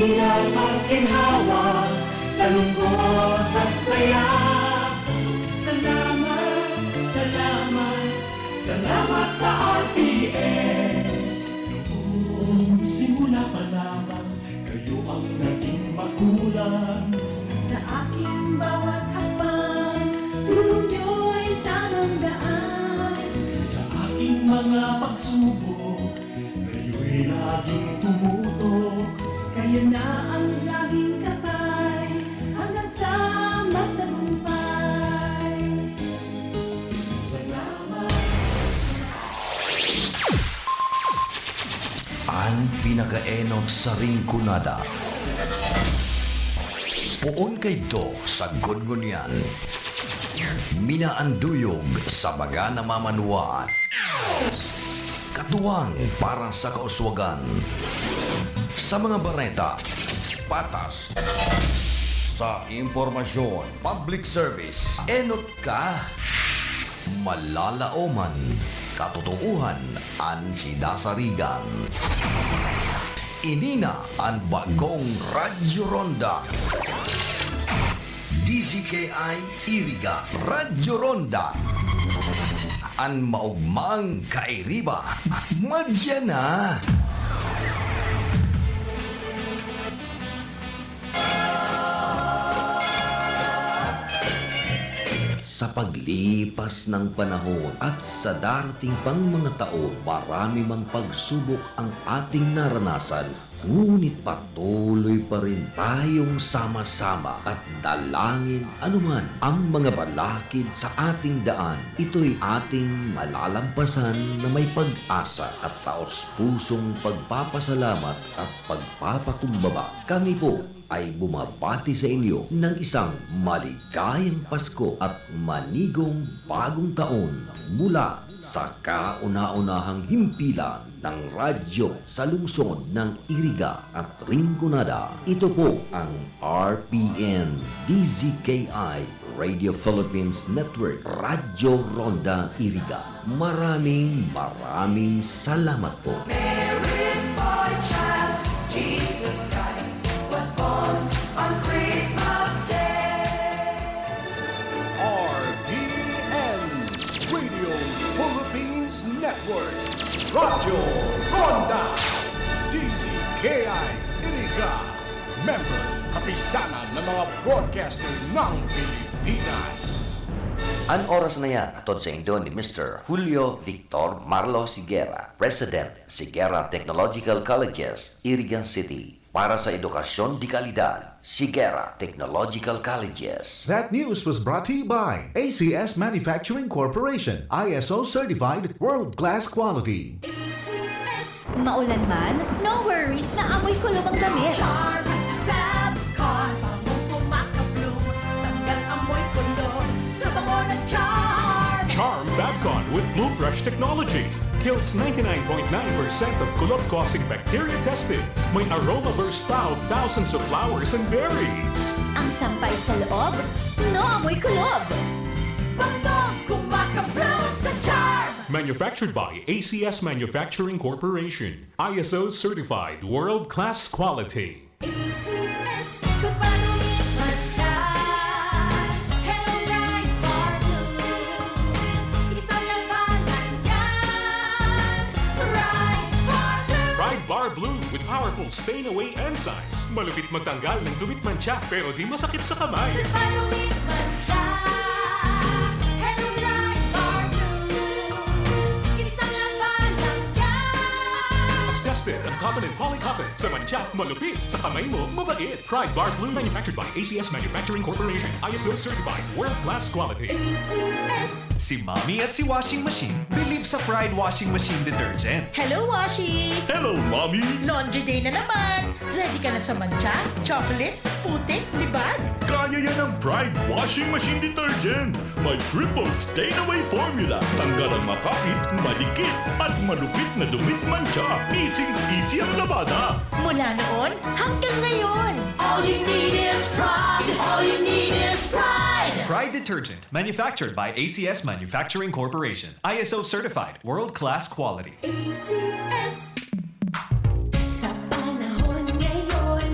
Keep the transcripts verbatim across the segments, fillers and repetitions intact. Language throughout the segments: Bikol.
Pagginhawa sa lungkot at saya. Salamat, salamat, salamat sa R T N. Noong simula pa lamang, kayo ang naging magulang. Sa aking bawat hakbang, turo niyo'y tamang daan. Sa aking mga pagsubok, kayo'y laging tumutok. Kayo na ang laging kapay, hanggang sa magtagumpay. Salamat. An pinakaenot sa Rinconada. Poon kaidto sa Gungunyan. Minaanduyog sa mga namamanwaan. Katuwang para sa kauswagan. Sa mga bareta, patas. Sa impormasyon, public service, enot ka. Malalaoman, katotoohan, an sinasarigan. Ini na an bagong Radyo Ronda. D Z K I Iriga, Radyo Ronda. An maogmang kairiba, madya na. Sa paglipas ng panahon at sa darating pang mga taon, marami mang pagsubok ang ating naranasan, ngunit patuloy pa rin tayong sama-sama at dalangin anuman ang mga balakid sa ating daan. Ito'y ating malalampasan na may pag-asa at taos-pusong pagpapasalamat at pagpapakumbaba. Kami po ay bumabati sa inyo ng isang maligayang Pasko at manigong bagong taon mula sa kauna-unahang himpilan ng radyo sa lungsod ng Iriga at Rinconada. Ito po ang R P N D Z K I Radio Philippines Network, Radyo Ronda Iriga. Maraming, maraming salamat po. Mary's boy child, Jesus Christ, was born on Christmas Day. R P N Radio Philippines Network, Radyo Ronda, D Z K I Iriga, member, Kapisanan ng mga Broadcaster ng Pilipinas. An oras na yan, hatod saindo ni Mister Julio Victor Marlo Siguera, President, Siguera Technological Colleges, Iriga City, para sa edukasyon de kalidad. Siguera Technological Colleges. That news was brought to you by A C S Manufacturing Corporation, I S O certified, world-class quality. A C S. Maulan man, no worries na amoy kulog ang damit. Charm Fab Con, bangong kumakabloom, tanggal amoy kulog sa bango ng Charm. Charm Fab Con with Bloom Fresh technology kills ninety-nine point nine percent of kulog-causing bacteria tested. May aroma burst pa of thousands of flowers and berries. Ang sampay sa loob, no amoy kulog. Bangong kumakabloom sa Charm. Manufactured by A C S Manufacturing Corporation. I S O certified world-class quality. A C S. Kung madumi man siya, hello, Pride Bar Blue. Isang labanan yan. Pride Bar Blue. Pride Bar Blue with powerful stain away enzymes. Malupit magtanggal ng dumi't mantsa, pero di masakit sa kamay. Kung madumi man siya, hello, Pride Bar Blue. Isang labanan yan. Mas tested ang cotton and poly cotton. Sa mantsa, malupit. Sa kamay mo, mabait. Pride Bar Blue, manufactured by A C S Manufacturing Corporation. I S O certified, world-class quality. A C S. Si Mommy at si Washing Machine believe sa Pride Washing Machine Detergent. Hello, Washi! Hello, Mommy! Laundry day na naman! Ready ka na sa mantsa, chocolate, putik, libag? Kaya yan ng Pride Washing Machine Detergent! May triple stain away formula. Tanggal ang makapit, madikit, at malupit na dumi't mantsa. Easy-easy ang labada. Mula noon hanggang ngayon. All you need is Pride. All you need is Pride. Pride Detergent, manufactured by A C S Manufacturing Corporation. I S O certified, world-class quality. A C S. Sa panahon ngayon,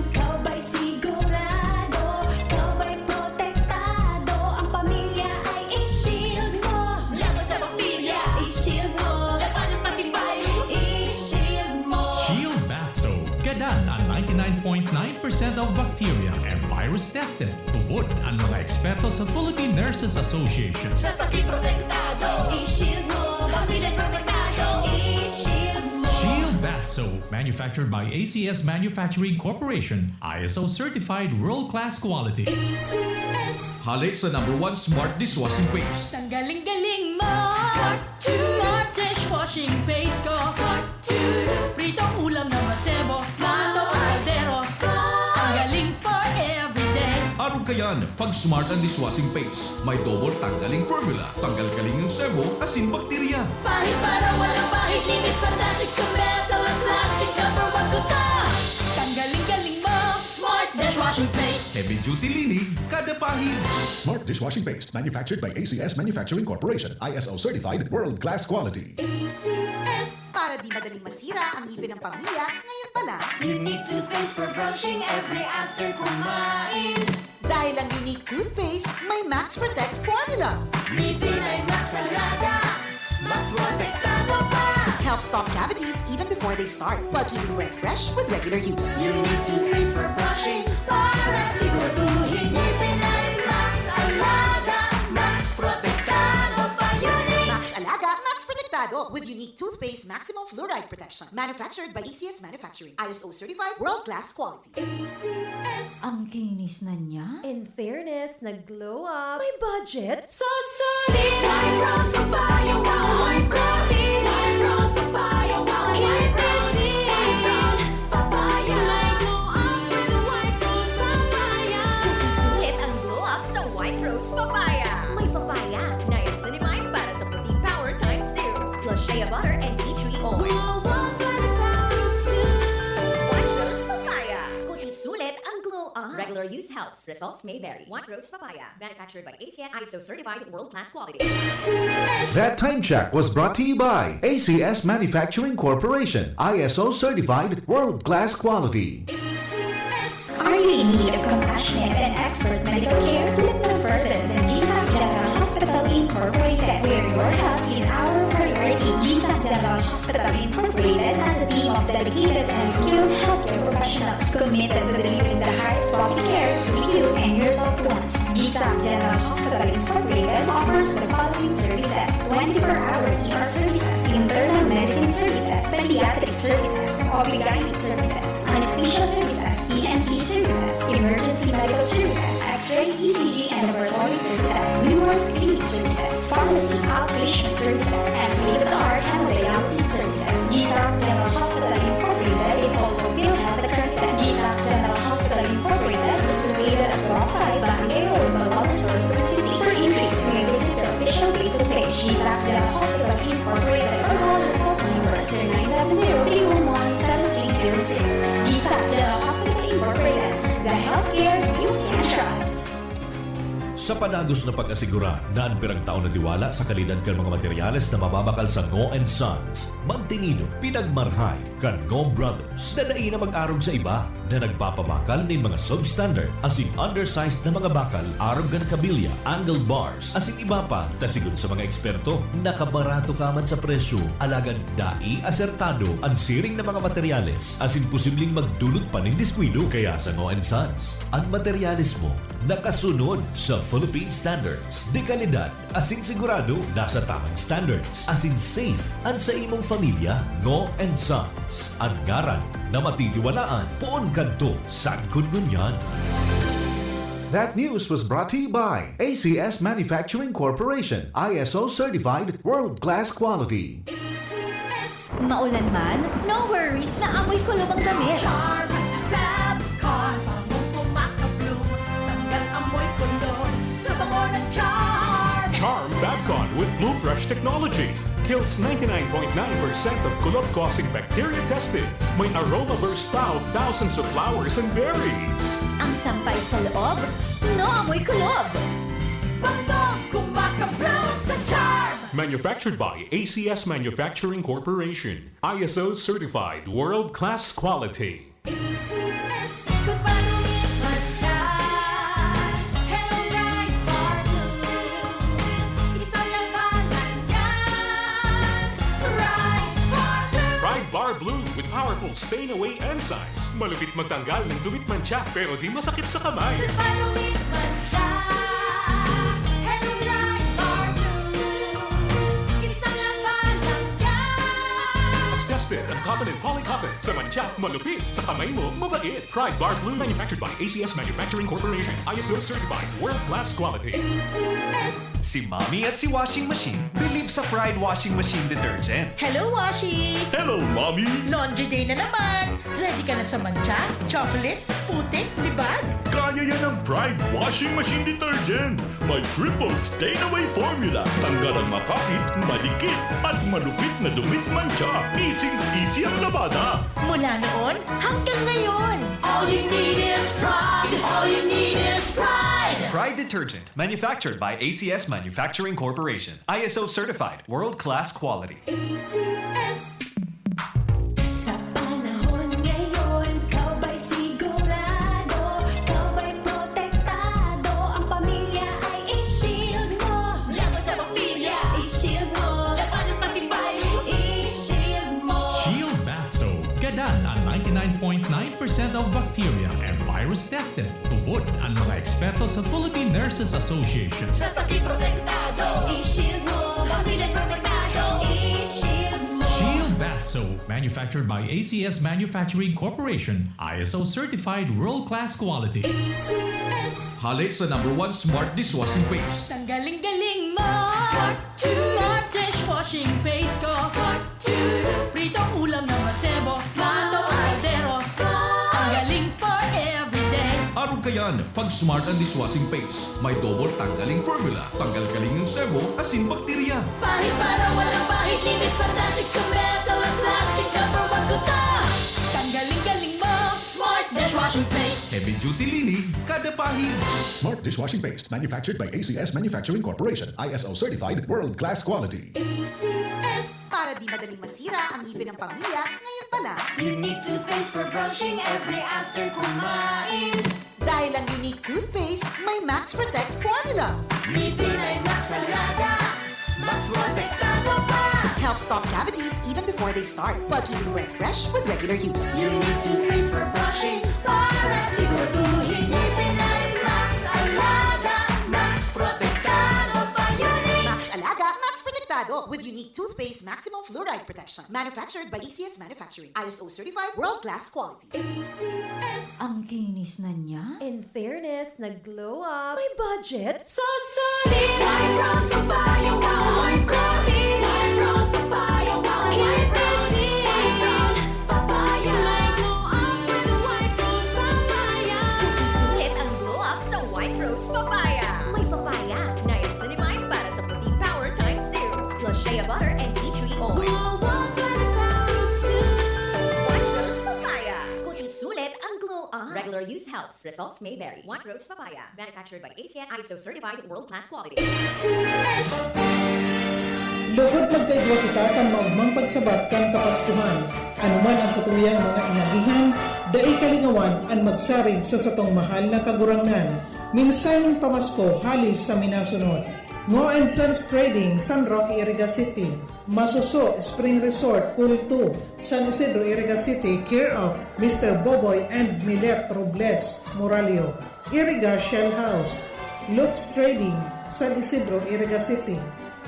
ninety-nine point nine percent of bacteria and virus tested. Tubod ang mga eksperto sa Philippine Nurses Association. Sa sakit protektado, i-shield mo. Pamilya protektado, i-shield mo. Shield Bath Soap, manufactured by A C S Manufacturing Corporation, I S O certified world-class quality. A C S. Hale sa number one smart dishwashing paste. Tanggaling-galing mo. Smart to. Smart dishwashing paste ko. Smart to. Pritong ulam na masebo. Smart to kaldero. Smart. Tanggaling for everyday. Arog kayan, pag smart ang dishwashing paste, may double tanggaling formula, tanggal galing ng sebo, asin bakterya. Pahid para walang pahid. Linis fantastic sa metal at plastic. Number one ko to. Tanggaling-galing mo. Smart dishwashing paste. Heavy duty linig, kada pahid. Smart dishwashing paste, manufactured by A C S Manufacturing Corporation, I S O certified, world-class quality. A C S. Para di madaling masira ang ngipin ng pamilya, ngayon pa lang. Unique toothpaste for brushing every after kumain. Dahil ang Unique Toothpaste may Max Protect Formula. Ngipin ay Max Alaga. Max Protektado pa. Helps stop cavities even before they start, while keeping breath fresh with regular use. Unique toothpaste for brushing para siguraduhin ngipin ay Max Alaga. Max Protektado pa. Unique. Max Alaga, Max Protektado with Unique Toothpaste Maximum Fluoride Protection. Manufactured by A C S Manufacturing. I S O certified, world-class quality. A C S. Ang kinis na niya. In fairness, nag-glow up. May budget. Susulit! White Rose Papaya, wow! White Rose! White Rose Papaya, wow! White Rose! White Rose Papaya! May glow up with White Rose Papaya! Isulit ang glow up sa White Rose Papaya. May papaya, niacinamide para sa puti power times two. Plus shea butter and tea tree oil. Glow up with White Rose Papaya! White Rose Papaya! Kung isulit ang glow up. Regular use helps. Results may vary. White Rose Papaya. Manufactured by A C S, I S O certified, world-class quality. That time check was brought to you by A C S Manufacturing Corporation, I S O certified, world-class quality. A C S. Are you in need of compassionate and expert medical care? Look no further than G S A C General Hospital Incorporated, where your health is our priority. G S A C General Hospital Incorporated has a team of dedicated and skilled healthcare professionals committed to delivering the highest quality care to you and your loved ones. G S A C General Hospital Incorporated offers the following services: twenty-four-hour E R services, internal medicine services, pediatric services, O B G Y N services, anesthesia services, E N T services, emergency medical services, X-ray, E C G, and laboratory services, numerous clinic services, pharmacy, outpatient services, and state-of-the-art hemodialysis services. G S A C General Hospital Incorporated is also PhilHealth accredited. G S A C General Hospital Incorporated is located at Block five, Barangay Road, Balbal, Sorsogon City. For inquiries, you may visit the official Facebook page, G S A C General Hospital Incorporated, or call us at number zero nine seven zero, three one one, seven three zero six. G S A C General Hospital Incorporated, the healthcare you can trust. Sa panagos na pag-asigurar na an pirang taon na tiwala sa kalidad kan mga materyales na mababakal sa Ngo and Sons, magtinido, pinagmarhay kan Ngo Brothers na dai na mag-arog sa iba, na nagpapabakal nin mga substandard asin undersized na mga bakal arog kan kabilya, angle bars, asin iba pa, ta sigon sa mga eksperto, nakabarato ka man sa presyo, alagad dai asertado an siring na mga materyales asin posibleng magdulot pa nin diskuido. Kaya sa Ngo and Sons, an materyales mo nakasunod sa Philippine Standards de Calidad asin sigurado nasa tamang standards asin safe an sa imong pamilya. Ngo and Sons, an ngaran na matitiwalaan poon kadto sagkod ngunyan. That news was brought to you by A C S Manufacturing Corporation, I S O certified, world-class quality. A C S. Maulan man, no worries na amoy kulog ang damit. Charm Fab Con. Bangong kumakabloom. Tanggal amoy kulog sa bango ng Charm. Charm Fab Con with Blue Fresh technology. Kills ninety-nine point nine percent of kulog-causing bacteria tested. May aroma burst pa of thousands of flowers and berries. Ang sampay sa loob, no amoy kulog. Bangong kumakabloom sa Charm. Manufactured by A C S Manufacturing Corporation. I S O certified world-class quality. A C S. Kung paano masyal, Hello Ride Bar Blue. Isang labanan yan. Ride Bar Blue. Ride Bar Blue with Powerful stain away enzymes. Malupit magtanggal ng dumi't mantsa, pero di masakit sa kamay. Goodbye dumi at mantsa. Hello Drybar Blue. Isang laba lang yan. Mas tested ang Cotton and Poly Cotton. Sa mantsa, malupit. Sa kamay mo, mabait. Pride Bar Blue, manufactured by A C S Manufacturing Corporation. I S O certified, world class quality. A C S. Si Mommy at si Washing Machine bilib sa Pride Washing Machine Detergent. Hello, Washi! Hello, Mommy! Laundry day na naman! Ready ka na sa mantsa, chocolate, putik, libag? Kaya yan ng Pride Washing Machine Detergent! May triple stain away formula. Tanggal ang makapit, madikit, at malupit na dumi't mantsa. Easy-easy ang labada. Mula noon hanggang ngayon! All you need is pride. All you need is pride. Pride Detergent, manufactured by A C S Manufacturing Corporation. I S O certified, world-class quality. A C S. Sa panahon ngayon, ikaw ba'y sigurado? Ikaw ba'y protektado? Ang pamilya ay i-shield mo. Laban sa bakterya, i-shield mo. Labanan pati virus, i-shield mo. Shield Bath Soap. Gadan ang ninety-nine point nine percent of bacteria and virus tested. Tubod ang mga eksperto sa Philippine Nurses Association. Sa sakit protektado, i-shield mo. Pamilya protektado, i-shield mo. Shield Bath Soap, manufactured by A C S Manufacturing Corporation, I S O certified world-class quality. A C S. Hale sa number one smart dishwashing paste. Tanggaling-galing mo! Smart dishwashing paste ko! Pritong ulam na masebo, plato, kaldero. Ang galing for everyday. Arog kayan, pag smart ang dishwashing paste. May double tanggaling formula. Tanggal galing ang sebo, asin bakterya. Pahid para walang pahid, linis fantastic sa metal at plastic. Number one ko to! Tanggaling-galing mo! Smart dishwashing paste! Heavy duty linig, kada pahid. Smart dishwashing paste, manufactured by A C S Manufacturing Corporation, I S O certified, world class quality. A C S. Para di madaling masira ang ngipin ng pamilya, ngayon pa lang. Unique toothpaste for brushing every after kumain. Dahil ang Unique Toothpaste may Max Protect Formula. Ngipin ay Max Alaga. Max Protektado pa. Helps stop cavities even before they start, while keeping breath fresh with regular use. Unique toothpaste for brushing para siguraduhin ngipin ay Max Alaga. Max Protektado pa. Unique. Max Alaga, Max Protektado with Unique Toothpaste Maximum Fluoride Protection. Manufactured by A C S Manufacturing. I S O certified, world-class quality. A C S. Ang kinis na niya. In fairness, nag-glow up. May budget? So solid! White Rose Papaya, wow! White Rose! White Rose Papaya, wow! White Rose! White Rose Papaya! May glow up with White Rose Papaya! Sulit ang glow up sa White Rose Papaya. May papaya, niacinamide para sa protein power times two. Plus shea butter and tea tree oil. Glow up with White Rose! White Rose Papaya. Kundi sulit ang glow up. Regular use helps. Results may vary. White Rose Papaya. Manufactured by A C S, I S O certified, world-class quality. Lugod magkaigwa kita kan maogmang pagsabat kan Kapaskuhan. Anuman an satuyang mga inagihan, dai kalingawan an magsarig sa satong mahal na Kagurangnan. Mensaheng pamasko hali sa minasunod. Ngo and Sons Trading, San Roque, Iriga City. Masuso Spring Resort, Pool two, San Isidro, Iriga City, care of Mister Boboy and Milet Robles Moralio. Iriga Shell House, Lux Trading, San Isidro, Iriga City,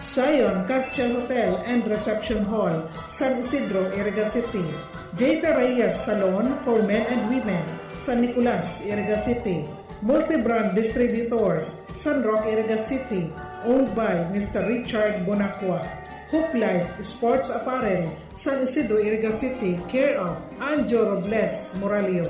Zion Castle Hotel and Reception Hall, San Isidro, Iriga City, J T Reyes Salon for Men and Women, San Nicolas, Iriga City, Multibrand Distributors, San Roque, Iriga City, owned by Mister Richard Bonacqua. Hope Life Sports Apparel, San Isidro, Iriga City, care of Anjo Robles Moralio.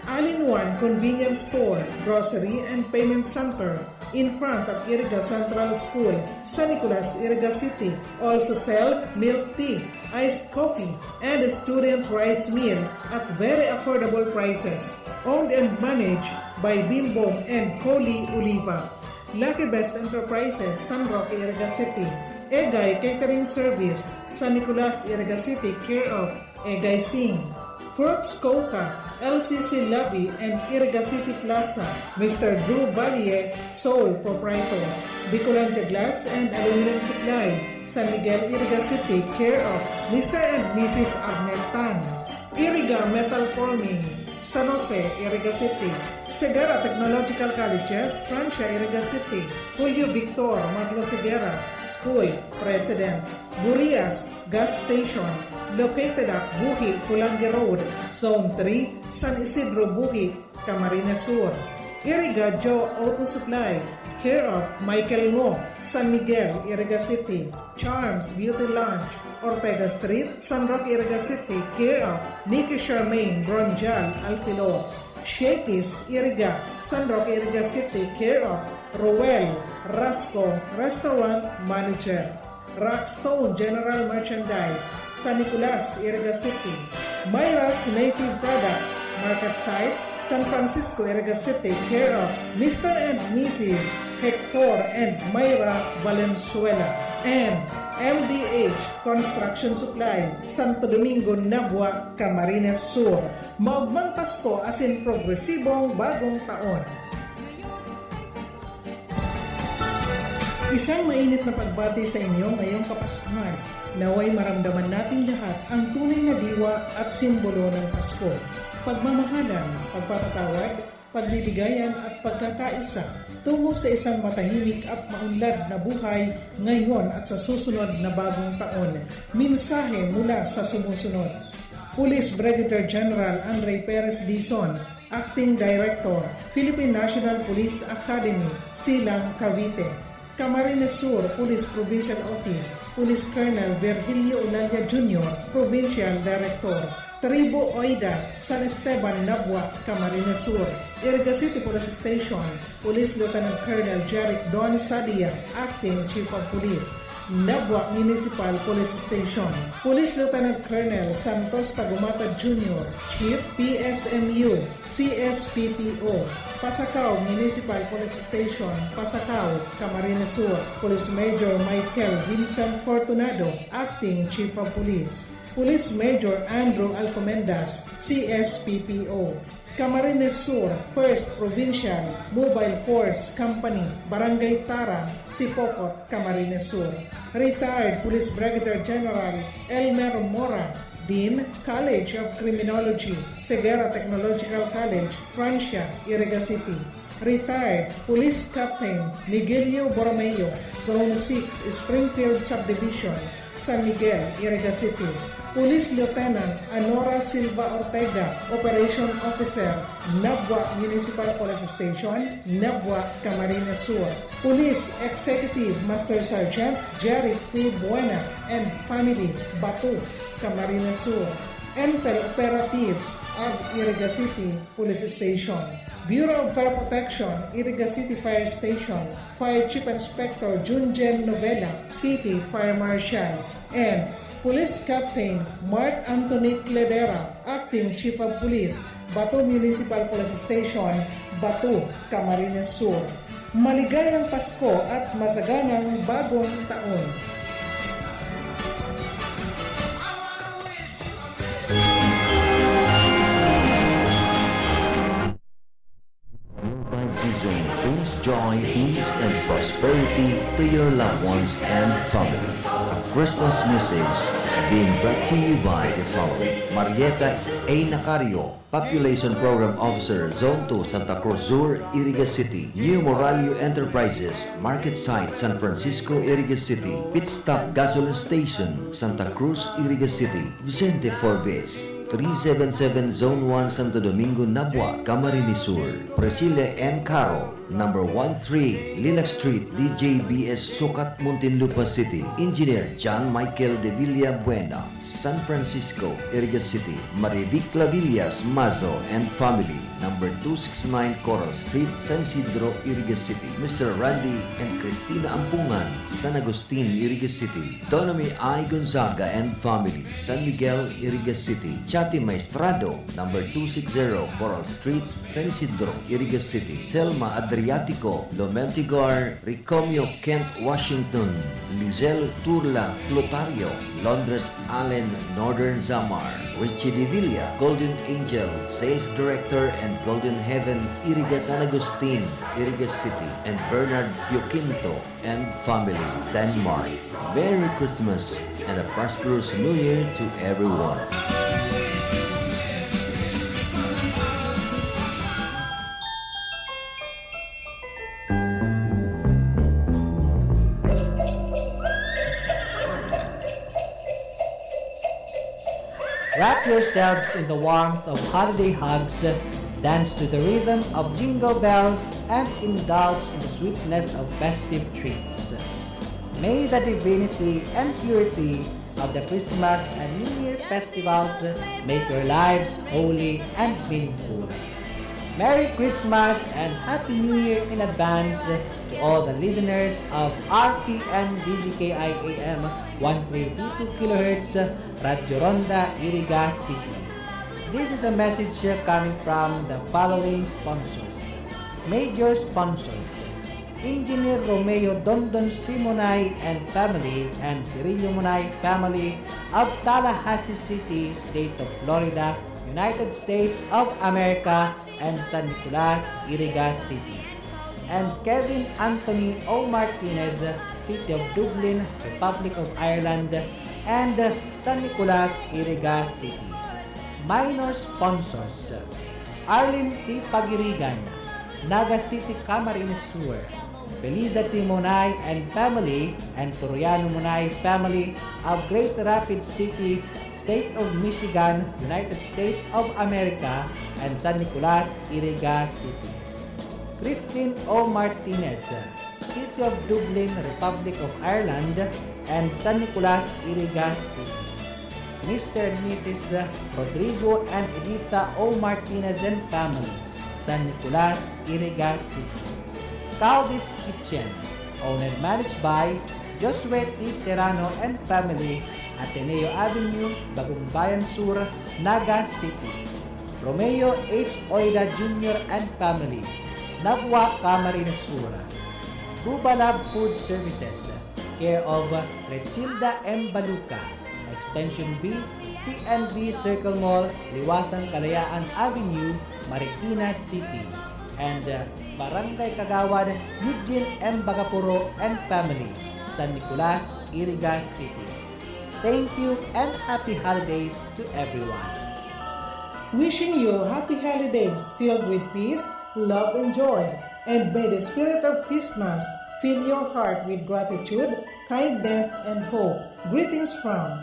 All-in-One Convenience Store, Grocery and Payment Center in front of Iriga Central School, San Nicolas, Iriga City. Also sell milk tea, iced coffee, and student rice meal at very affordable prices. Owned and managed by Bimbong and Coley Oliva. Lucky Best Enterprises, San Roque, Iriga City. Egay Catering Service, San Nicolas, Iriga City, care of Egay Singh. Fruits Coca, L C C Lobby and Iriga City Plaza, Mister Drew Valle, sole proprietor. Bicolandia Glass and Aluminum Supply, San Miguel, Iriga City, care of Mister and Missus Arnel Tan. Iriga Metal Forming, San Jose, Iriga City. Segara Technological Colleges, Francia, Iriga City. Julio Victor Marlos Segara School, President. Burias Gas Station, located at Buhi, Pulangi Road, Zone three, San Isidro, Buhi, Camarines Sur. Iriga Joe Auto Supply, care of Michael Ngo, San Miguel, Iriga City. Charms Beauty Lounge, Ortega Street, San Roque, Iriga City, care of Nikki Charmaine Bronjal Alfilo. Shakey's Iriga, San Roque, Iriga City, care of Roel Rasco, Restaurant Manager. Rockstone General Merchandise, San Nicolas, Iriga City. Myra's Native Products, Market Site, San Francisco, Iriga City, care of Mister and Missus Hector and Myra Valenzuela. And M D H Construction Supply, Santo Domingo, Nabua, Camarines Sur. Maogmang Pasko asin progresibong Bagong Taon! Isang mainit na pagbati sa inyo ngayong Kapaskuhan. Naway maramdaman nating lahat ang tunay na diwa at simbolo ng Pasko. Pagmamahalan, pagpapatawad, pagbibigayan at pagkakaisa tungo sa isang matahimik at maunlad na buhay ngayon at sa susunod na bagong taon. Mensahe mula sa sumusunod. Police Brigadier General Andre Perez Dizon, Acting Director, Philippine National Police Academy, Silang, Cavite. Camarines Sur Police Provincial Office, Police Colonel Virgilio Olalia Junior, Provincial Director. Tribu Oida, San Esteban, Nabua, Camarines Sur. Iriga City Police Station, Police Lieutenant Colonel Jeric Don Sadia, Acting Chief of Police. Nabua Municipal Police Station, Police Lieutenant Colonel Santos Tagumata Junior, Chief P S M U, C S P P O. Pasacao Municipal Police Station, Pasacao, Camarines Sur, Police Major Michael Vincent Fortunado, Acting Chief of Police. Police Major Andrew Alcomendas, C S P P O. Camarines Sur, First Provincial Mobile Force Company, Barangay Tara, Sipocot, Camarines Sur. Retired Police Brigadier General Elmer Mora, Dean, College of Criminology, Ceguera Technological College, Francia, Iriga City. Retired Police Captain Miguelio Borromeo, Zone six, Springfield Subdivision, San Miguel, Iriga City. Police Lieutenant Anora Silva Ortega, Operation Officer, Nabua Municipal Police Station, Nabua, Camarines Sur. Police Executive Master Sergeant Jerry P. Buena and family, Batu, Camarines Sur. Intel Operatives of Iriga City Police Station. Bureau of Fire Protection, Iriga City Fire Station, Fire Chief Inspector Junjen Novela, City Fire Marshal, and Police Captain Mark Anthony Cledera, Acting Chief of Police, Batu Municipal Police Station, Batu, Camarines Sur. Maligayang Pasko at masaganang Bagong Taon! Your bright season brings joy, peace, and prosperity to your loved ones and family. A Christmas message is being brought to you by the following: Marieta A. Nacario, Population Program Officer, Zone two, Santa Cruz Sur, Iriga City. New Moralio Enterprises, Market Site, San Francisco, Iriga City. Pit Stop Gasoline Station, Santa Cruz, Iriga City. Vicente Forbes, three seven seven Zone one, Santo Domingo, Nabua, Camarines Sur. Priscilla M. Caro, number one three, Lilac Street, D J B S, Sucat, Muntinlupa City. Engineer John Michael de Villabuena, San Francisco, Iriga City. Marivic Clavillas Mazo and family, number two six nine Coral Street, San Isidro, Iriga City. Mister Randy and Christina Ampungan, San Agustin, Iriga City. Donomy I. Gonzaga and family, San Miguel, Iriga City. Chatty Maestrado, number two six zero Coral Street, San Isidro, Iriga City. Selma Adriatico, Lomel Tigar, Ricomio, Kent, Washington. Lizelle Turla Clotario, Londres Allen, Northern Samar. Richie Devilla, Golden Angel, Sales Director and Golden Heaven, Iriga, San Agustin, Iriga City. And Bernard Pioquinto and family, Denmark. Merry Christmas and a prosperous New Year to everyone. Wrap yourselves in the warmth of holiday hugs, dance to the rhythm of jingle bells, and indulge in the sweetness of festive treats. May the divinity and purity of the Christmas and New Year festivals make your lives holy and meaningful. Merry Christmas and Happy New Year in advance to all the listeners of R P N D Z K I A M one three two two kilohertz, Radyo Ronda, Iriga City. This is a message coming from the following sponsors. Major sponsors: Engineer Romeo Dondon Simonay and family and Cirillo Monay family of Tallahassee City, State of Florida, United States of America, and San Nicolas, Iriga City. And Kevin Anthony O Martinez, City of Dublin, Republic of Ireland, and San Nicolas, Iriga City. Minor sponsors: Arlene T Pagirigan, Naga City, Camarines Sur; Felisa Timonay and family and Toriano Monay family of Great Rapids City, State of Michigan, United States of America, and San Nicolas, Iriga City. Christine O Martinez, City of Dublin, Republic of Ireland, and San Nicolas, Iriga City. Mister and Missus Rodrigo and Edita O Martinez and family, San Nicolas, Iriga City. Caldi's Kitchen, owned and managed by Josue T Serrano and family, Ateneo Avenue, Bagong Bayan Sur, Naga City. Romeo H Oida Junior and family, Nabua, Camarines Sur. Gubalab Food Services, care of Rechilda M Baluca, Extension B, C N B Circle Mall, Liwasan Kalayaan Avenue, Marikina City. And, uh, Barangay Kagawad Eugene M Bagapuro and family, San Nicolas, Iriga City. Thank you and happy holidays to everyone. Wishing you happy holidays filled with peace, love, and joy. And may the spirit of Christmas fill your heart with gratitude, kindness, and hope. Greetings from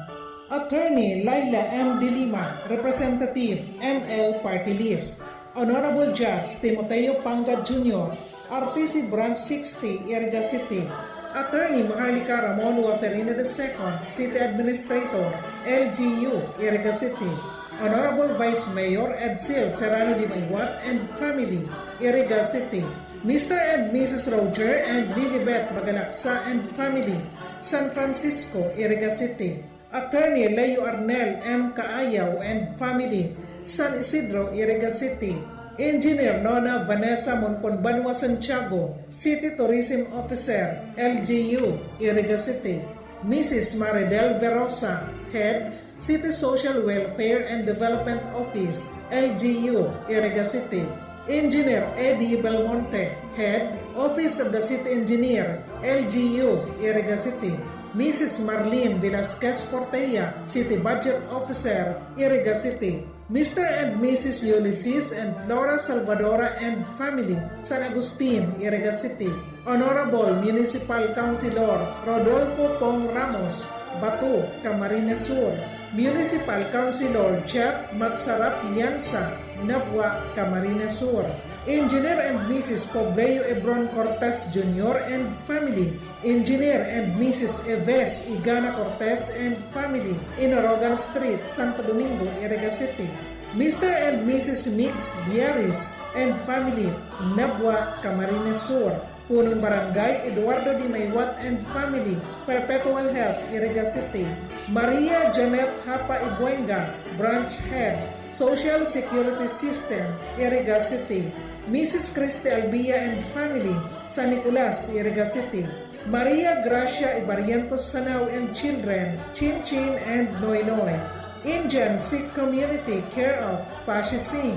Attorney Laila M. De Lima, Representative, M L Party List. Honorable Judge Timoteo Pangad Junior, R T C Branch sixty, Iriga City. Attorney Maharlika Ramon Waferina the second, City Administrator, L G U, Iriga City. Honorable Vice Mayor Edsel Serrano de Maywat and family, Iriga City. Mister and Missus Roger and Lilibet Magalaksa and family, San Francisco, Iriga City. Attorney Leo Arnel M. Kaayaw and family, San Isidro, Iriga City. Engineer Nona Vanessa Monconbanua Santiago, City Tourism Officer, L G U, Iriga City. Missus Maridel Verosa, Head, City Social Welfare and Development Office, L G U, Iriga City. Engineer Eddie Belmonte, Head, Office of the City Engineer, L G U, Iriga City. Missus Marlene Velasquez Portella, City Budget Officer, Iriga City. Mister and Missus Ulysses and Flora Salvadora and family, San Agustin, Iriga City. Honorable Municipal Councilor Rodolfo Pong Ramos, Bato, Camarines Sur. Municipal Councilor Jeff Matsarap Llanza, Nabua, Camarines Sur. Engineer and Missus Pobleo Ebron Cortez Junior and family. Engineer and Missus Eves Igana Cortez and family, Inorogal Street, Santo Domingo, Iriga City. Mister and Missus Migs Biaris and family, Nabua, Camarines Sur. Punong Barangay, Eduardo Di Maywat and family, Perpetual Health, Iriga City. Maria Janet Hapa Ibuenga, Branch Head, Social Security System, Iriga City. Missus Christy Albia and family, San Nicolas, Iriga City. Maria Gracia Ibarrientos Sanao and children, Chin Chin and Noy Noy. Indian Sikh Community, care of Pashi Singh.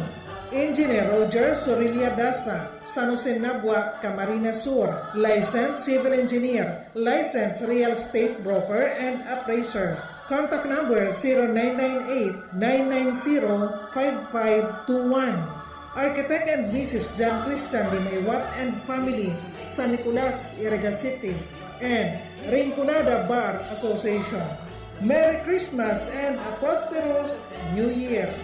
Engineer Roger Sorilia Dasa, San Jose Nabua, Camarines Sur, licensed civil engineer, licensed real estate broker and appraiser. Contact number zero nine nine eight, nine nine zero, five five two one. Architect and Missus John Christian Limaywat and family, San Nicolas, Iriga City, and Rinconada Bar Association. Merry Christmas and a prosperous New Year!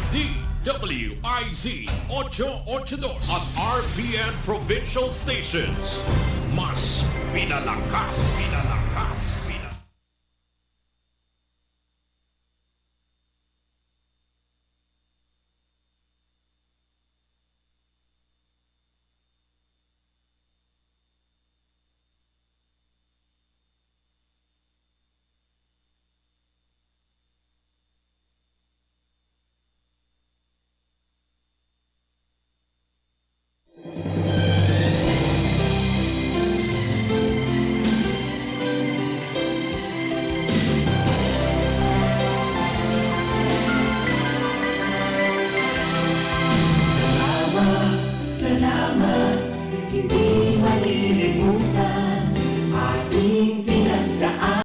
D W I Z ocho ocho dos at R P N Provincial Stations. Mas pinalakas,